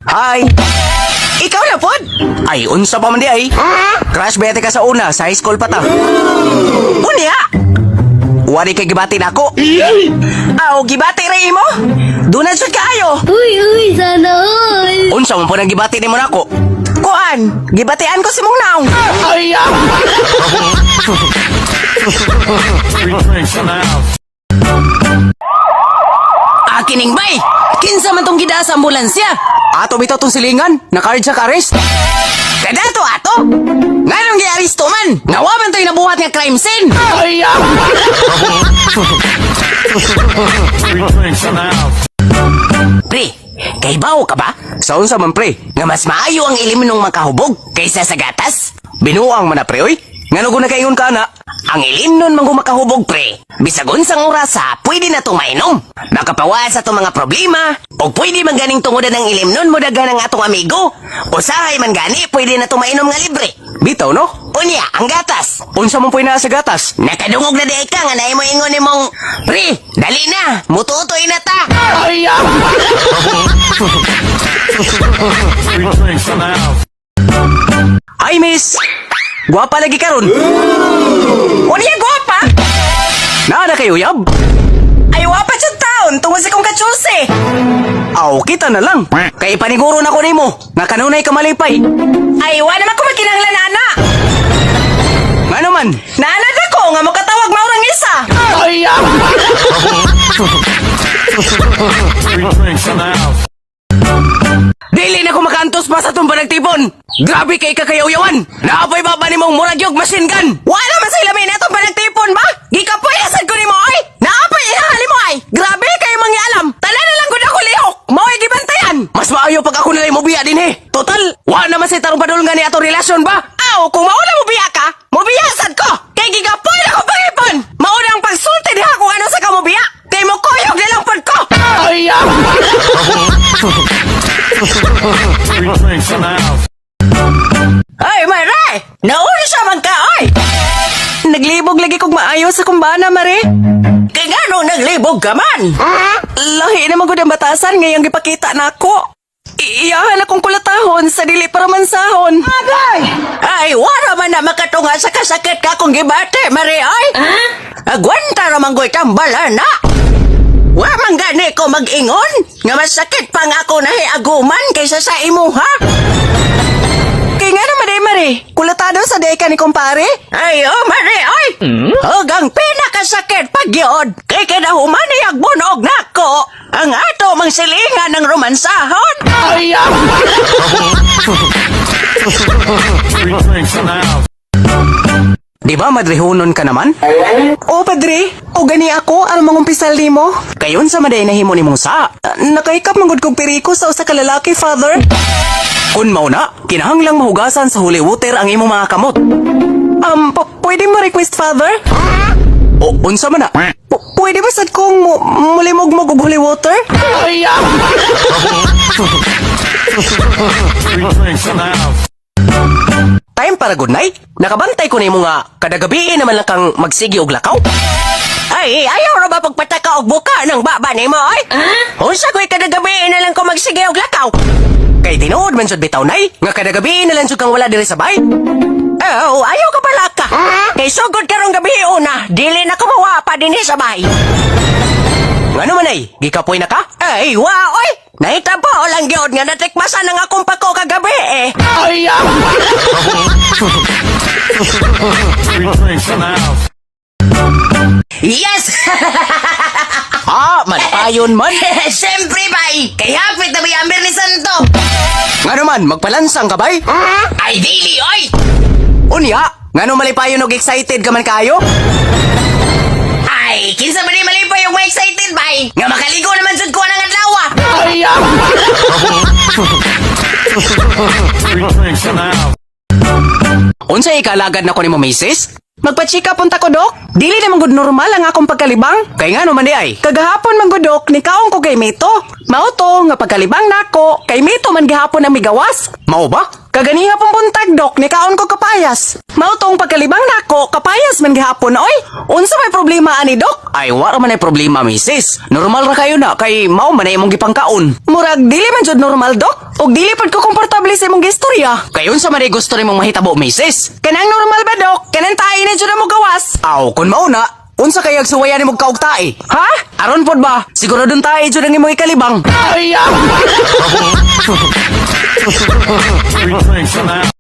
Hi! Ikaw na pod! Ay, unsa pa man di ay? Crush ba ka sa una, sa high school pa ta? Unya! Wari kay gibati nako. Aw, gibati ra imo? Doon jud kaayo. Uy, uy, sana all. Unsa man po nang gibati nimo nako? Kuan, gibatian ko si mong naong. Free drinks in the house. Akining bay! Kinsa man tong gidaa sa ambulansya? Ato bitaw tong silingan, na-cardiac arrest. Kadato ato! Nganong gi-aresto man? Nga wa man to'y nabuhat nga crime scene. Free drinks in the house. Pre, kay bawo ka ba? Sa unsa man pre? Nga mas maayo ang ilim nung makahubog kaysa sa gatas? Binuang man na pre oy. Ngano ko nakaingon ka na? Ang ilim nun mang makahubog pre. Bisag unsang orasa, pwede na itong mainom. Makapawa sa itong mga problema. O pwede man ganing tungodan ng ilim nun mo daghan ang atong amigo. Usahay man gani, pwede na itong mainom nga libre. Bitaw no? Unya, ang gatas. Unsa man po naa sa gatas? Nakadungog na di ka nga naay mo ingon nimong, "Pre, dali na, mututoy na ta." Free drinks in the house. Hi, miss! Gwapa lagi karon. Unya gwapa? Naa na kayo yab? Ay wapa jud taon tungod sa kong kachuse. Aw, kita na lang. Kay paniguro na ko nimo nga kanunay ka malipay. Ay wa naman ko makinahanglan ana. Ngano man? Naanad ako nga makatawag maurang isa. Free drinks in the house. Dili na ko makaantos pa sa itong panagtipon. Grabe kay kakayaw-yawan. Naapay baba ni mong murag yung machine gun. Wala man sa ilamin na itong panagtipon ba? Gikapoy na sad ko ni mo ay. Naapay ihali mo ay. Grabe kayo mangyalam. Tala na lang gud ako lihok. Mao'y gibantayan. Mas maayo pag ako nalay mobiya din eh. Total, wa naman sa tarong padul nga ni atong relasyon ba? Aw, kung mauna mo biya ka, mobiya sad ko. Kay gigapoy na ko pangipon. Mauna ang pagsulti diha kung ano sa kamobiya. Kay mo kuyog na lang pod ko. Free drinks in the house. Ay, Mare! Nauna siya man ka, oy! Naglibog lagi kog maayo sa kumbana, Mare. Kay ngano naglibog ka man? Lahi naman gud ang batasan ngayong gipakita nako. Iyahan akong kulatahon sa dili para mansahon. Agay! Ay, wala man na makatunga sa kasakit ka kung gibate, Mare, ay! Agwanta ra man goy tambala na! Wa man gani ko mag-ingon nga masakit pa nga ako nahiaguman kaysa sa imuha. Kay nga naman eh, Mare. Kulatado sa deka ni kumpare. Ay, oh, Mare, ay! Hugang pinakasakit pag yun. Kay kinahuman iyag bunog nako. Ang ato mang silingan ng romansahon. Free drinks in the house. Di ba madrihunon ka naman? Oo, padre. O gani ako, ano mangumpisal nimo? Kayon sa maday nahimo ni mong sa. Nakaikap manggod kog periko sa usa ka lalaki, father. Kun mao na, kinahanglang mahugasan sa holy water ang imong mga kamot. Pwede mo request, father? O, unsa man na? Pwede ba sad kong mulimog mo og holy water? Free drinks in the house. Time para good night. Nakabantay ko nimo nga kada gabi naman lang kang magsige og lakaw. Ay, ayaw ra ba pagpataka og buka ng baba nimo ay? Unsa ko'y kada gabi na lang ko magsige og lakaw? Kay tinuod man jud bitaw nay, nga kada gabi na lang jud kang wala diri sa bay. Oh, ayaw ka pala ka. Kay sugod karong gabi una, dili na ko mawa pa dinhi sa bay. Ngano man ay, gikapoy na ka? Ay, wa oy. Nahitabo lang gyud nga natikmasan ang akong pako kagabi eh. Free drinks in the house. Yes! Malpayon man. Siyempre, bay! Kay hapit na may amber ni Santo. Nga naman, magpalansang ka, bay? Ay, dili, oy! Unya, nga no malipayon og excited ka man kayo? Ay, kinsa man ni malipay og excited, bay? Nga makaligo naman jud ko ng adlaw. Free drinks in the house. Unsa ikalagad na ko nimo, misis? Magpa-check up unta ko, dok. Dili na man gud normal ang akong pagkalibang. Kay ngano man di ay? Kagahapon man gud, dok, nikaon ko kay Mito. Mao to nga pagkalibang nako, kay Mito man gihapon ang migawas. Mao ba? Kaganiha pong buntag, Dok, nikaon ko kapayas. Mao tong pagkalibang nako, kapayas man gihapon, oy. Unsa may problema ani, Dok? Ay, wa ra man ay problema, misis. Normal ra kayo na kay mao man ay imong gipangkaon. Murag dili man jud normal, Dok. Og dili pud ko komportable sa imong gistorya. Kay unsa man ay gusto nimong mahitabo, misis? Kanang normal ba, Dok? Kanang tae na jud ang mo gawas. Aw, kun mao na, unsa kay ag suwayan nimo kaog tae? Ha? Aron pod ba? Siguro dun tae jud ang imong ikalibang. Free drinks allowed.